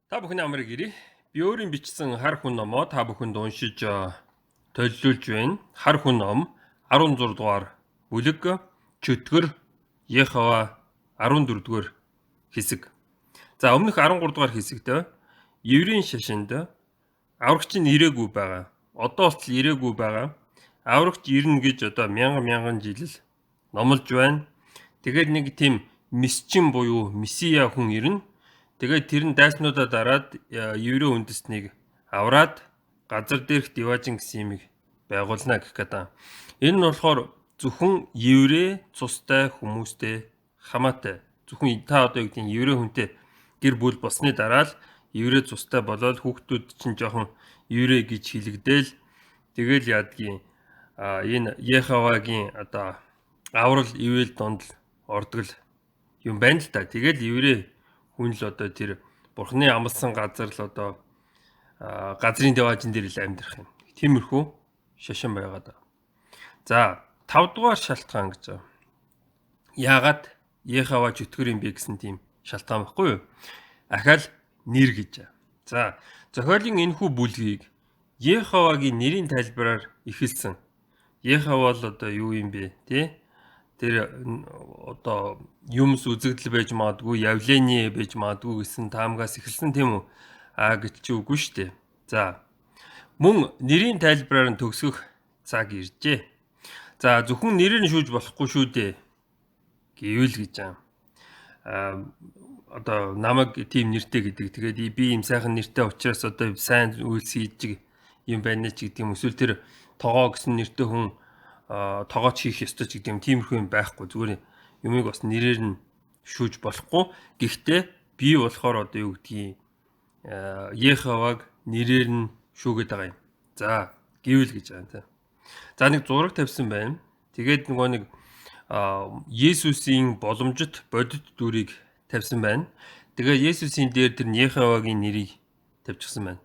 Та бүхний амрыг ирье. Би өөрийн бичсэн хар хүн номоо та бүхэнд уншиж төллүүлж байна. Хар хүн ном 16 дугаар бүлэг, чөтгөр Яхова 14 дугаар хэсэг. За, өмнөх 13 дугаар хэсэгт еврейн шашинд аврагч нь ирээгүй байгаа. Одоо болтол ирээгүй байгаа. Аврагч ирнэ гэж одоо мянган мянган жил л номлож байна. Тэгээд нэг тийм месчин буюу месиа хүн ирнэ. Тэгээд тэр нь дайснуудаа дараад еврей үндэстнийг авраад газар дээрх диваажин гэсэн юмыг байгуулна гэх гэдэг. Энэ нь болохоор зөвхөн еврей цустай хүмүүстэй хамаатай. Зөвхөн та одоо юу гэдэг нь еврей хүнтэй гэр бүл болсны дараа л еврей цустай болоод хүүхдүүд чинь жоохон еврей гэж хэлэгдээл тэгэл яадгийн энэ Яховагийн одоо аврал ивэл донд л ордог л юм байна л да. Тэгэл еврей хүн л одоо тэр бурхны амласан газар л одоо газрын диваажин дээр л амьдрах юм. Тиймэрхүү шашин байгаад. За, 5 дугаар шалтгаан гэж байгаа. Яагаад Яхова чөтгөр юм бэ гэсэн тийм шалтгаан баггүй юу? Ахаал нэр гэж. За, зохиолын энэхүү бүлгийг Яховагийн нэрийн тайлбараар эхэлсэн. Яхова бол одоо юу юм бэ, тий? Тэр одоо юмс үзэгдэл байж магадгүй, явление байж магадгүй гэсэн таамгаас эхэлсэн тийм үү? А гэж чи үгүй шүү дээ. За, мөн нэрийн тайлбараар нь төгсгөх цаг иржээ. За, зөвхөн нэрээр нь шүүж болохгүй шүү дээ. Гэвэл гэж юм. А одоо намайг тийм нэртэй гэдэг. Тэгээд би ийм сайхан нэртэй учраас одоо сайн үйлс хийж юм байна ч гэдэг юм. Эсвэл тэр тогоо гэсэн нэртэй хүн тогооч хийх ёстой ч гэдэг юм, тиймэрхүү юм байхгүй. Зүгээр юмыг бас нэрээр нь шүүж болохгүй. Гэхдээ би болохоор одоо юу гэдгийг Яховаг нэрээр нь шүүгээд байгаа юм. За, гэвэл гэж байгаа юм та. За, нэг зураг тавьсан байна. Тэгээд нөгөө нэг Есүсийн боломжит бодит дүрийг тавьсан байна. Тэгээд Есүсийн дээр тэр Яховагийн нэрийг тавьчихсан байна.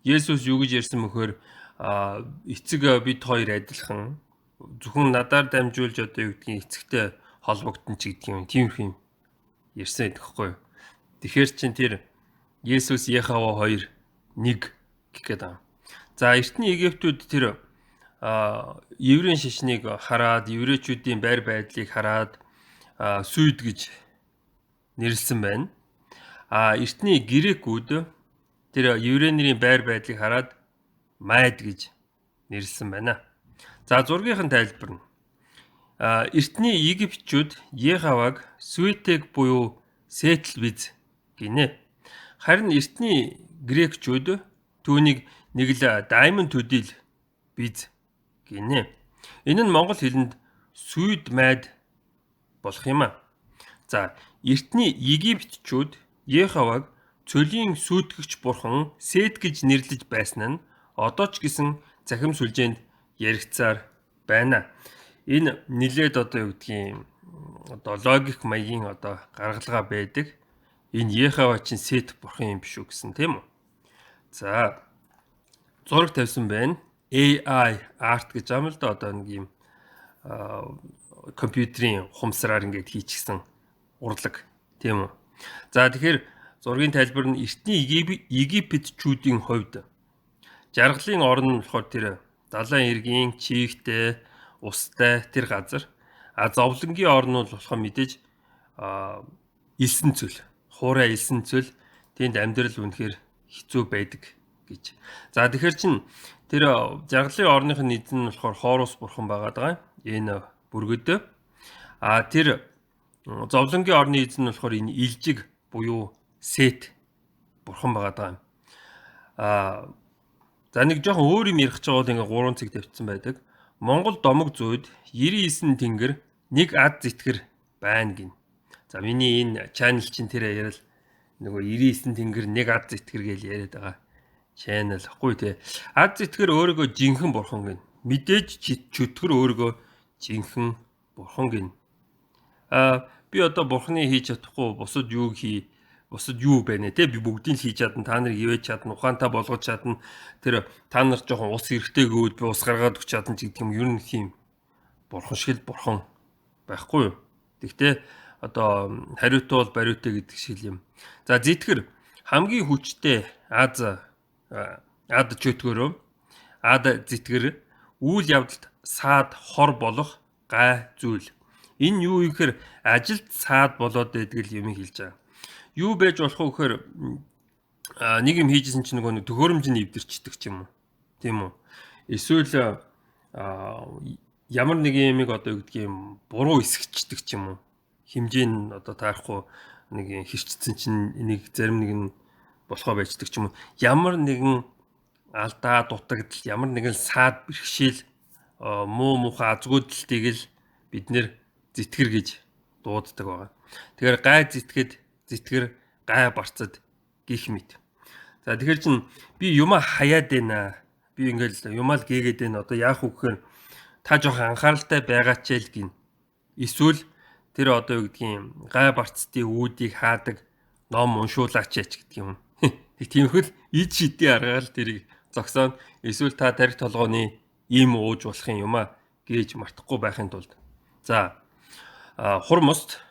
Есүс юу гэж ярьсан бөхөр, эцэг бид хоёр адилхан, зөвхөн надаар дамжуулж одоо юу гэдгийг эцэгтэй холбогдсон ч гэдэг юм, тиймэрхүү юм ярьсан байдаг хгүй юу. Тэгэхээр чин тэр Есүс Яхова хоёр нэг гэх гээд байгаа. За, эртний Египтүүд тэр еврейн шашныг хараад, еврейчүүдийн байр байдлыг хараад сүйд гэж нэрлсэн байна. А эртний грекүүд тэр еврейнэрийн байр байдлыг хараад майд гэж нэрлсэн байна. За, зургийнхан тайлбар нь. Эртний Египтчүүд Яховаг Светег буюу Сетл биз гинэ. Харин эртний грекчүүд түүнийг нэг л даймон төдийл биз гинэ. Энэ нь монгол хэлэнд сүйд майд болох юм а. За, эртний Египтчүүд Яховаг цөлийн сүйтгэгч бурхан Сет гэж нэрлэж байсан нь одоо ч гэсэн цахим сүлжээнд яригдсаар байна. Энэ нилээд одоо юу гэдгийг одоо логик маягийн одоо гаргалгаа байдаг. Энэ Яхова чинь Сет бурхан юм биш үү гэсэн, тийм үү? За, зураг тавьсан байна. AI art гэж юм л да, одоо нэг юм компьютерийн хумсраар ингээд хийчихсэн урлаг, тийм үү? За, тэгэхээр зургийн тайлбар нь эртний Египетчүүдийн хувьд жаргалын орн нь болохоор тэр далайн эргийн чийгтэй, устай тэр газар. А зовлонгийн орн нь болохоор мэдээж элсэн цөл, хуурай элсэн цөл, тэнд амьдрал үнэхээр хэцүү байдаг гэж. За, тэгэхээр чин тэр жаргалын орных нь эзэн нь болохоор Хорус бурхан байгаад байгаа. Энэ бүргэд. А тэр зовлонгийн орны эзэн нь болохоор энэ илжиг буюу Сет бурхан байгаад байгаа юм. А за, нэг жоохон өөр юм ярих гэж байгаа бол ингээ 3 цэг тавьчихсан байдаг. Монгол домог зүйд 99 тэнгэр нэг ад зэтгэр байна гин. За, миний энэ channel чинь тэр яриад нөгөө 99 тэнгэр нэг ад зэтгэр гэж яриад байгаа channel ахгүй те. Ад зэтгэр өөрийгөө жинхэнэ бурхан гин. Мэдээж чөтгөр өөрийгөө жинхэнэ бурхан гин. А би одоо бурханы хийж чадахгүй бусад юу хий, бусад юу байна те, би бүгдийг л хийж чадна, та нарыг ивэж чадна, ухаантай болгож чадна, тэр та нар жоохон ус хэрэгтэй гөвд би ус гаргаад өгч чадна ч гэдэг юм. Ер нь тийм бурхан шиг л бурхан байхгүй юу. Тэгтээ одоо хариутай бол бариутай гэдэг шиг юм. За, зэтгэр Хамгийн хүчтэй аз ад чөтгөрөө ад зэтгэр үйл явдалд саад хор болох гай зүйл. Энэ юу гэхээр ажилд саад болоод байдаг л юм хэлж байгаа. Юу байж болох вэ гэхээр нэг юм хийжсэн чинь нөгөө нэг төхөөрөмж нь эвдэрчдэг ч юм уу. Тийм үү? Эсвэл ямар нэг юмыг одоо юу гэдгийг буруу эсгчдэг ч юм уу. Хэмжээ нь одоо таарахгүй нэг хэрчсэн чинь энийг зарим нэг нь болохоо байждаг ч юм уу. Ямар нэгэн алдаа дутагдал, ямар нэгэн саад бэрхшээл, муу мухай азгүйдэлтийг л бид нэр зэтгэр гэж дууддаг байгаа. Тэгэхээр гай зэтгэд, зэтгэр, гай барцад гих мэт. За тэгэхээр чин би юмаа хаяад байна. Би ингээл юмаа л гээгээд байна. Одоо яах вэ гэхээр та жоохон анхааралтай байгаач л гин. Эсвэл тэр одоо юу гэдгийг гай барцдын үүдийг хаадаг ном уншуулаач ч гэдэг юм. Тэг тиймэрхүү ид шидийн аргаар л тэрийг зогсооно. Эсвэл та тарих толгооны ийм ууж болох юм а гэж мартахгүй байхын тулд. За Хурмуст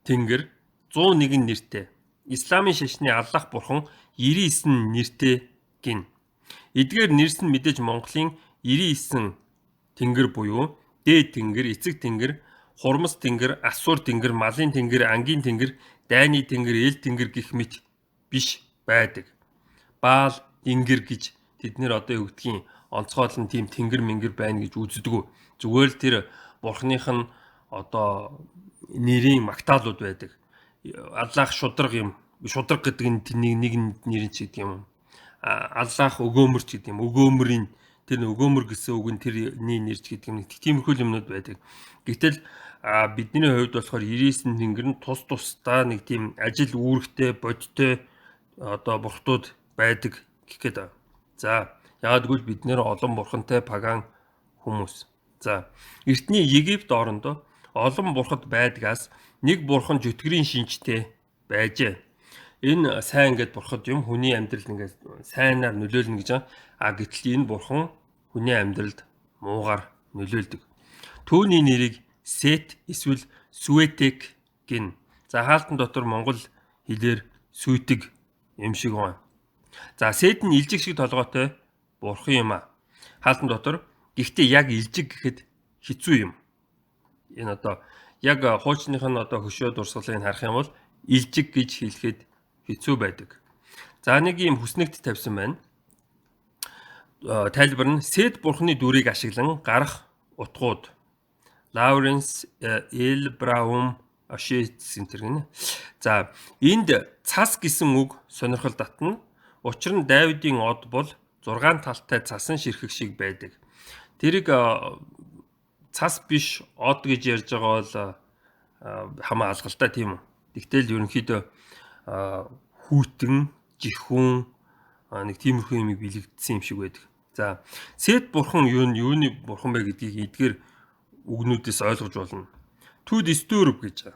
Тэнгэр 101 нэртэй. Исламын шашны Аллах бурхан 99 нэртэй гин. Эдгээр нэрс нь мэдээж Монголын 99 тэнгэр буюу Дээд тэнгэр, Эцэг тэнгэр, Хурмас тэнгэр, Асуур тэнгэр, Малын тэнгэр, Ангийн тэнгэр, Дайны тэнгэр, Эл тэнгэр гэх мэт биш байдаг. Баал тэнгэр гэж тэд нэр одоо юу гэдгийг онцгойлон тийм тэнгэр мэнгэр байна гэж үздэг. Зүгээр л тэр бурхных нь одоо нэрийн магтаалууд байдаг. Аллах шудраг юм. Шудраг гэдэг нь нэг нэр нь ч гэдэг юм. Аллах өгөөмөр ч гэдэг юм. Өгөөмөрийн тэр өгөөмөр гэсэн үг нь тэрний нэр ч гэдэг юм. Тиймэрхүү юмнууд байдаг. Гэтэл бидний хувьд болохоор 99 тэнгэр нь тус тусдаа нэг тийм ажил үүрэгтэй, бодтой одоо бурхтууд байдаг гэх гээд. За яагаад гэвэл бид нэр олон бурхантай паган хүмүүс. За эртний Египт оронд олон бурхад байдгаас нэг бурхан жөтгөрийн шинжтэй байжээ. Энэ сайн ингээд бурхад юм хүний амьдралд ингээд сайнаар нөлөөлнө гэж байгаа. А гэтэл энэ бурхан хүний амьдралд муугаар нөлөөлдөг. Түүний нэрийг Сет эсвэл Сүэтек гин. За хаалтан дотор монгол хэлээр сүйдэг юм шиг байна. За Сет нь илжиг шиг толгойтой бурхан юм а. Хаалтан дотор гэхдээ яг илжиг гэхэд хэцүү юм. Энэ одоо яг хуучных нь одоо хөшөө дурсгалыг харах юм бол илжиг гэж хэлэхэд хэцүү байдаг. За нэг юм хүснэгт тавьсан байна. Тайлбар нь Сет бурхны дүрийг ашиглан гарах утгууд. Лауренс Эл Браум Ашиц энэ гинэ. За энд цас гэсэн үг сонирхол татна. Учир нь Давидын од бол 6 талтай цасан ширхэг шиг байдаг. Тэрийг цас биш од гэж ярьж байгаа бол хамаа алгалтай тийм үү. Тэгтэл ерөнхийдөө хүүтэн, жихүүн нэг тиймэрхүү юмыг бэлэгдсэн юм шиг байдаг. За Сет бурхан юу юуны бурхан бэ гэдгийг эдгээр үгнүүдээс ойлгож болно. To disturb гэж.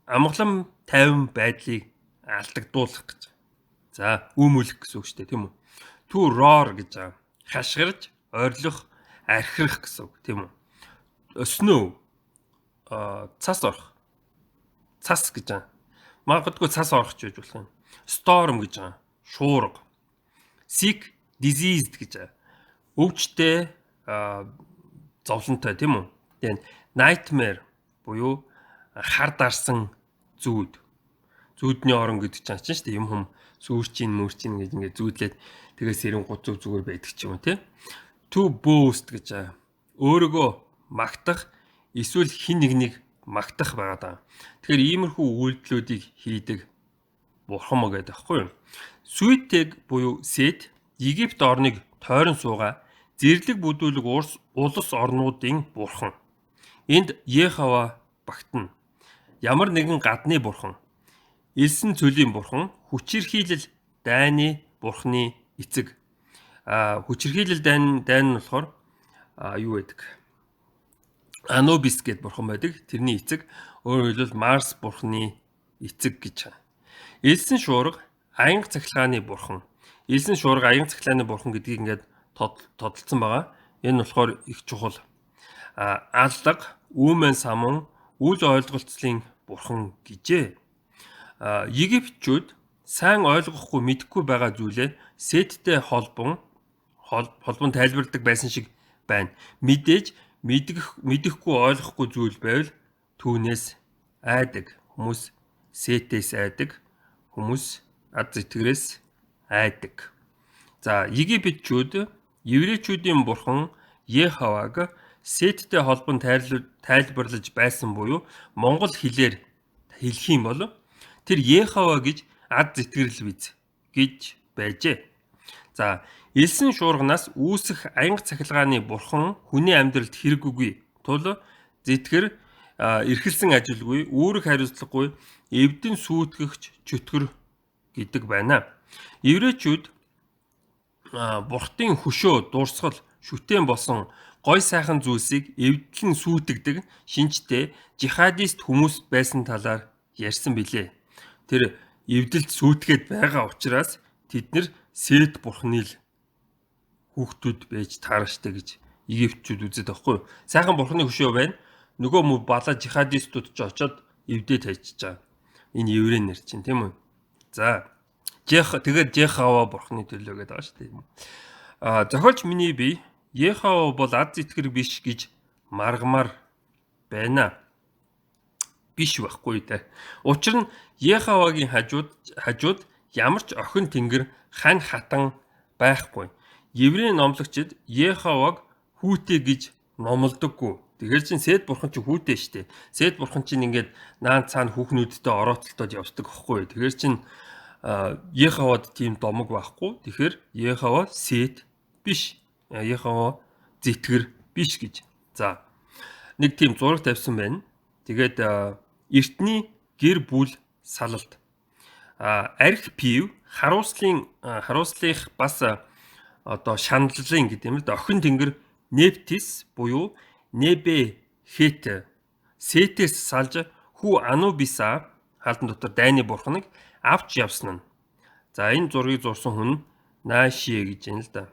Амгалан тайван байдлыг алдагдуулах гэж. За үүмүүлэх гэсэн үг шүү дээ, тийм үү? To roar гэж. Хашгирж, орилох, архирах гэсэн үг, тийм үү? Snow цас орох. Цас гэж байгаа. Магадгүй цас орох ч гэж болох юм. Storm гэж байгаа. Шуурга. Sick, diseased гэж байгаа. Өвчтэй, зовлонтой тийм үү? Тэгээ nightmare буюу хар дарсан зүүд. Зүүдний орон гэдэг чинь шүү дээ. Юм хүм сүүрчин мөрчин гэж ингээд зүүдлээд тэгээ сэрэн гут зүг зүгээр байдаг ч юм уу тий. To boast гэж байгаа. Өөрийгөө магтах эсвэл хин нэгнийг магтах байгаа даа. Тэгэхээр иймэрхүү үйлдэлүүдийг хийдэг бурхан мө гэдэг аахгүй юу? Сүйтэг буюу Сет Египт орныг тойрон суугаа зэрлэг бүдүүлэг улс орнуудын бурхан. Энд Ехава багтана. Ямар нэгэн гадны бурхан, элсэн цөлийн бурхан, хүчирхийлэл дайны бурханы эцэг. Хүчирхийлэл дайн нь болохоор юу байдаг? Анубис гэд бурхан байдаг. Тэрний эцэг өөрөөр хэлбэл Марс бурханы эцэг гэж. Элсэн шуурга аянга цахилгааны бурхан. Элсэн шуурга аянга цахилгааны бурхан гэдгийг ингээд тодолцсон байгаа. Энэ болохоор их чухал. Аллага, үүмэн самун, үл ойлголцлын бурхан гэжээ. Египтчүүд Сайн ойлгохгүй мэдэхгүй байгаа зүйлээ Сеттэй холбон тайлбарладаг байсан шиг байна. Мэдээж мэдэхгүй ойлгохгүй зүйл байвал түүнээс айдаг. Хүмүүс Сетээс айдаг. Хүмүүс ад зэтгэрээс айдаг. За, Египетчүүд еврейчүүдийн бурхан Еховаг Сеттэй холбон тайлбарлаж байсан буюу монгол хэлээр хэлэх юм бол тэр Ехова гэж ад зэтгэрэл биз гэж байжээ. За, элсэн шуурганаас үүсэх аянга цахилгааны бурхан хүний амьдралд хэрэггүй тул зэтгэр эрхэлсэн ажилгүй, үүрэг хариуцлагагүй, эвдэн сүйтгэгч чөтгөр гэдэг байна. Еврейчүүд бурхтын хөшөө, дурсгал, шүтэн болсон гой сайхан зүйлсийг эвдлэн сүйтгэдэг шинжтэй жихадист хүмүүс байсан талаар ярьсан билээ. Тэр эвдэлт сүйтгээд байгаа учраас тэд нэр Сет бурхны л хүүхдүүд байж таараштай гэж Египтчүүд үзээд байхгүй. Сайхан бурхны хөшөө байна. Нөгөө мө балаа жихадистууд ч очоод эвдээ тайчж байгаа. Энэ еврей нэр чинь тийм үү? За, тэгээд Жехава бурхны төлөө гэдэг байгаа шүү дээ. А зохиолч миний бие Ехава бол ад зэтгэр биш гэж маргамар байна. Биш байхгүй дээ. Учир нь Ехавагийн хажууд ямар ч охин тэнгэр хань хатан байхгүй. Еврей номлогчид Ехаваг хүүтэй гэж номлодоггүй. Тэгэхээр чин Сет бурхан чи хүүтэй штэ. Сет бурхан чинь ингээд наан цаана хүүхнүүдтэй орооцолтоод явцдаг байхгүй. Тэгэхээр чин Ехавад тийм домог байхгүй. Тэгэхээр Ехава Сет биш. Ехава зэтгэр биш гэж. За, нэг тийм зураг тавьсан байна. Тэгээд эртний гэр бүл салалт. Арх пив харуулслынх бас одоо шаналлын гэдэг юм л да. Охин тэнгэр Нептис буюу Небе Хет Сетээс салж хүү Анубиса хаалдан дотор дайны бурхныг авч явсан нь. За, энэ зургийг зурсан хүн Нааши гэж юм л да.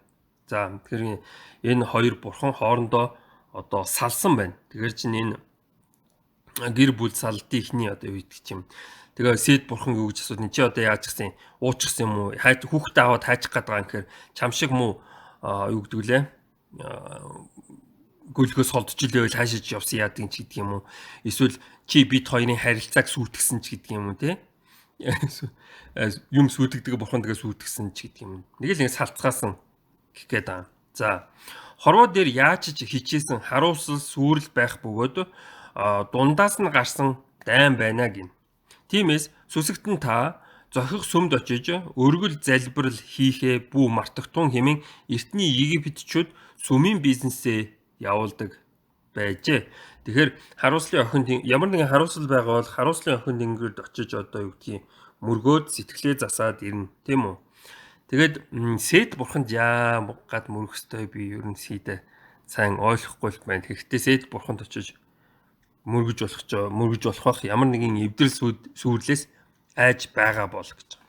За, тэгэхээр энэ хоёр бурхан хоорондоо одоо салсан байна. Тэгэхээр чинь энэ гэр бүл салдын ихний одоо юу гэдэг чинь. Тэгээ Сет бурхан юу гэж асуусан чи одоо яаж гисэн? Уучихсан юм уу? Хүүхдээ аваад хайчих гээд байгаа юм гэхээр чам шиг муу юу гэдэг лээ? Гөлгөөс холдож илээвэл хаашиж явсан яадаг ч гэдэг юм уу? Эсвэл чи бид хоёрын харилцааг сүйтгэсэн ч гэдэг юм уу те? Юм сүйтгэдэг бурхан тэгээ сүйтгэсэн ч гэдэг юм. Нэг л ингэ салцгаасан гэх гээд байгаа. За, хорвоо дээр яаж ч хичээсэн харуулсал сүрэл байх бөгөөд дундаас нь гарсан дайн байна гин. Тиймээс сүсэгтэн та зохих сүмд очиж өргөл залбирал хийхээ бүү мартагтун хэмээн эртний Египетчүүд сүмийн бизнесээ явуулдаг байжээ. Тэгэхээр харуулслын охин ямар нэгэн харуулсал байгаа бол харуулслын охин тэнгэрд очиж одоо юу гэдгийг мөргөөд сэтгэлээ засаад ирнэ, тийм үү? Тэгээд Сет бурханд яагаад мөргөх ёстой би ер нь сийдэ сайн ойлгохгүй л байна. Тэгэхдээ Сет бурханд очиж мөргөж болох ч мөргөж болох бах ямар нэгэн эвдрэл сүрлээс айж байгаа бол гэж.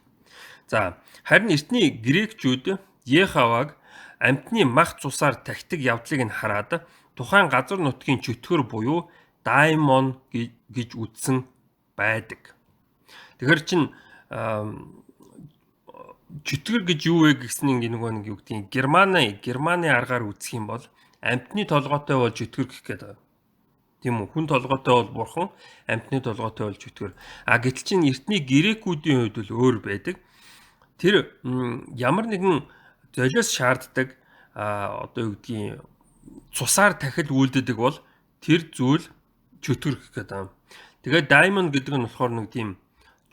За, харин эртний грекчүүд Ехаваг амьтны мах цусаар тахидаг явдлыг нь хараад тухайн газар нутгийн чөтгөр буюу даймон гэж үзсэн байдаг. Тэгэхээр чин чөтгөр гэж юу вэ гэсэн ингээ нөгөө нэг юу гэдгийг Германы аргаар үзэх юм бол амьтны толгойтой бол чөтгөр гэх гээд байгаа. Тийм үү? Хүн толгойтой бол бурхан, амьтны толгойтой бол чөтгөр. А гэтэл чин эртний грекүүдийн хувьд бол өөр байдаг. Тэр ямар нэгэн золиос шаарддаг одоо юу гэдгийг цусаар тахил үйлддэг бол тэр зүйл чөтгөр гэх гээд байгаа. Тэгээд даймонд гэдэг нь болохоор нэг тийм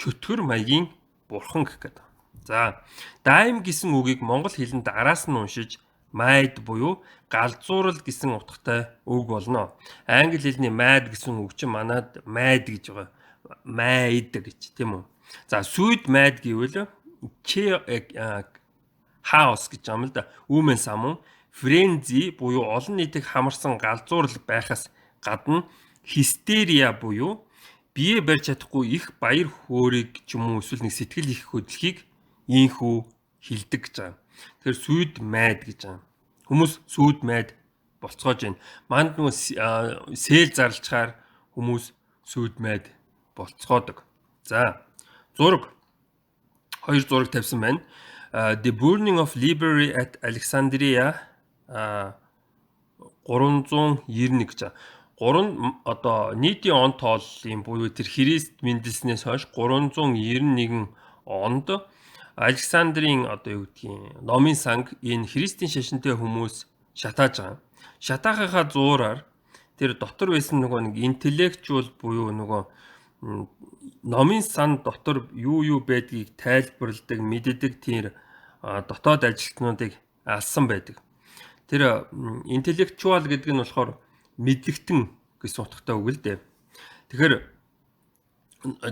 чөтгөр маягийн бурхан гэх гээд байгаа. За, дайм гэсэн үгийг монгол хэлэнд араас нь уншиж майд буюу галзуурал гэсэн утгатай үг болно. Англи хэлний mad гэсэн үг чинь манад майд гэж байгаа. Майд гэж тийм үү. За, сүйд майд гэвэл хаос гэж юм л да. Үүмэн самун френзи буюу олон нийтийг хамарсан галзуурал байхаас гадна хистерия буюу бие барьж чадахгүй их баяр хөөрийг ч юм уу эсвэл нэг сэтгэл их хөдлөхийг ийхүү хилдэг гэж байгаа. Тэгэхээр сүйд майд гэж байгаа. Хүмүүс сүйд майд болцоож байна. Манд нөгөө сэл зарлчаар хүмүүс сүйд майд болцгоодог. За, зураг. Хоёр зураг тавьсан байна. The Burning of Library at Alexandria 391 гэж. 3 одоо нийтийн он тооллын буюу тэр Христ мэндэлснээс хойш 391 онд Александрийн одоо юу гэдгийг номын санг энэ Христийн шашинтай хүмүүс шатааж байгаа. Шатаахынхаа зуураар тэр дотор байсан нөгөө нэг интеллектуал буюу нөгөө номын сан дотор юу юу байдгийг тайлбарладаг, мэддэг тэр дотоод ажилтнуудыг алсан байдаг. Тэр интеллектуал гэдэг нь болохоор мэдлэгтэн гэсэн утгатай үг л дээ. Тэгэхээр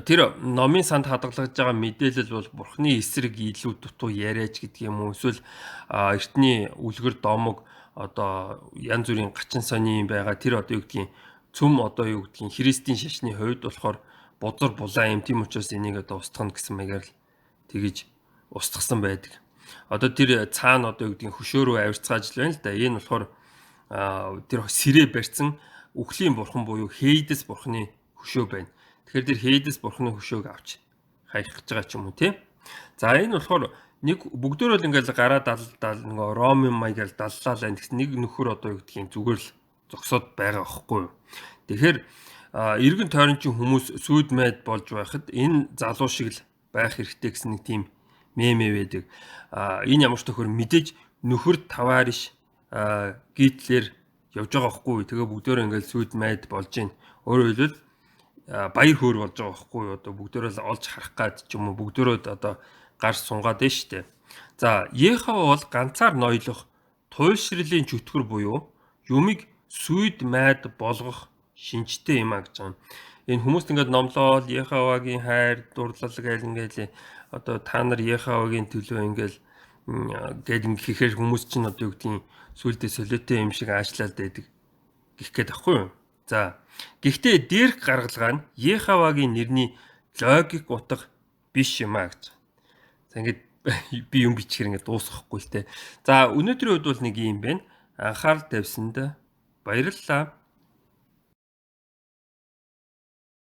тэр номын санд хадгалагдж байгаа мэдээлэл бол бурхны эсрэг илүү дутуу яриач гэдэг юм уу, эсвэл эртний үлгэр домог одоо янз бүрийн гачин сони юм байгаа. Тэр одоо юу гэдгийг цөм одоо юу гэдгийг Христийн шашны хувьд болохоор бузар булаа юм, тийм учраас энийг одоо устгах гэсэн маягаар л тэгэж устгасан байдаг. Одоо тэр цаана одоо юу гэдгийг хөшөө рүү авирцгааж л байна л да. Энэ болохоор тэр сэрээ барьсан үхлийн бурхан буюу Хейдес бурханы хөшөө байна. Тэгэхээр тэр Хейдес бурханы хөшөөг авч хаях гэж байгаа ч юм уу, тий. За, энэ болохоор нэг бүгдөө л ингээл гараа дал дал нөгөө Ромын маягаар даллаа л байна. Нэг нөхөр одоо юу гэдгийг зүгээр л зогсоод байгаа байхгүй юу. Тэгэхээр эргэн тойрон чинь хүмүүс сүйд майд болж байхад энэ залуу шиг л байх хэрэгтэй гэсэн нэг тийм мемэ байдаг. Энэ ямар ч тохиор мэдээж нөхөр таваариш Гитлер явж байгаа байхгүй юу. Тэгээ бүгдөө ингээл сүйд майд болж байна. Өөрөөр хэлбэл баяр хөөр болж байгаа байхгүй юу. Одоо бүгдөө л олж харах гад ч юм уу, бүгдөө одоо гар сунгаад байна шүү дээ. За, Ехова бол ганцаар ноёлох туйлшралын чөтгөр буюу юмыг сүйд майд болгох шинжтэй юм а гэж байгаа. Энэ хүмүүст ингээд номлоол Еховагийн хайр дурлал гээл ингээд одоо та нар Еховагийн төлөө ингээд гээд ингээд хүмүүс чинь одоо юу гэдгийг сүулдэ солиотой юм шиг аашлаад байдаг гэх гээд байхгүй юу? За, гэхдээ дээрх гаргалгаа нь Еховагийн нэрний логик утга биш юм а гэж. За, ингээд би юм бичгээр ингээд дуусгахгүй л те. За, өнөөдрийн хувьд бол нэг юм байна. Анхаарал тавьсанд баярлалаа.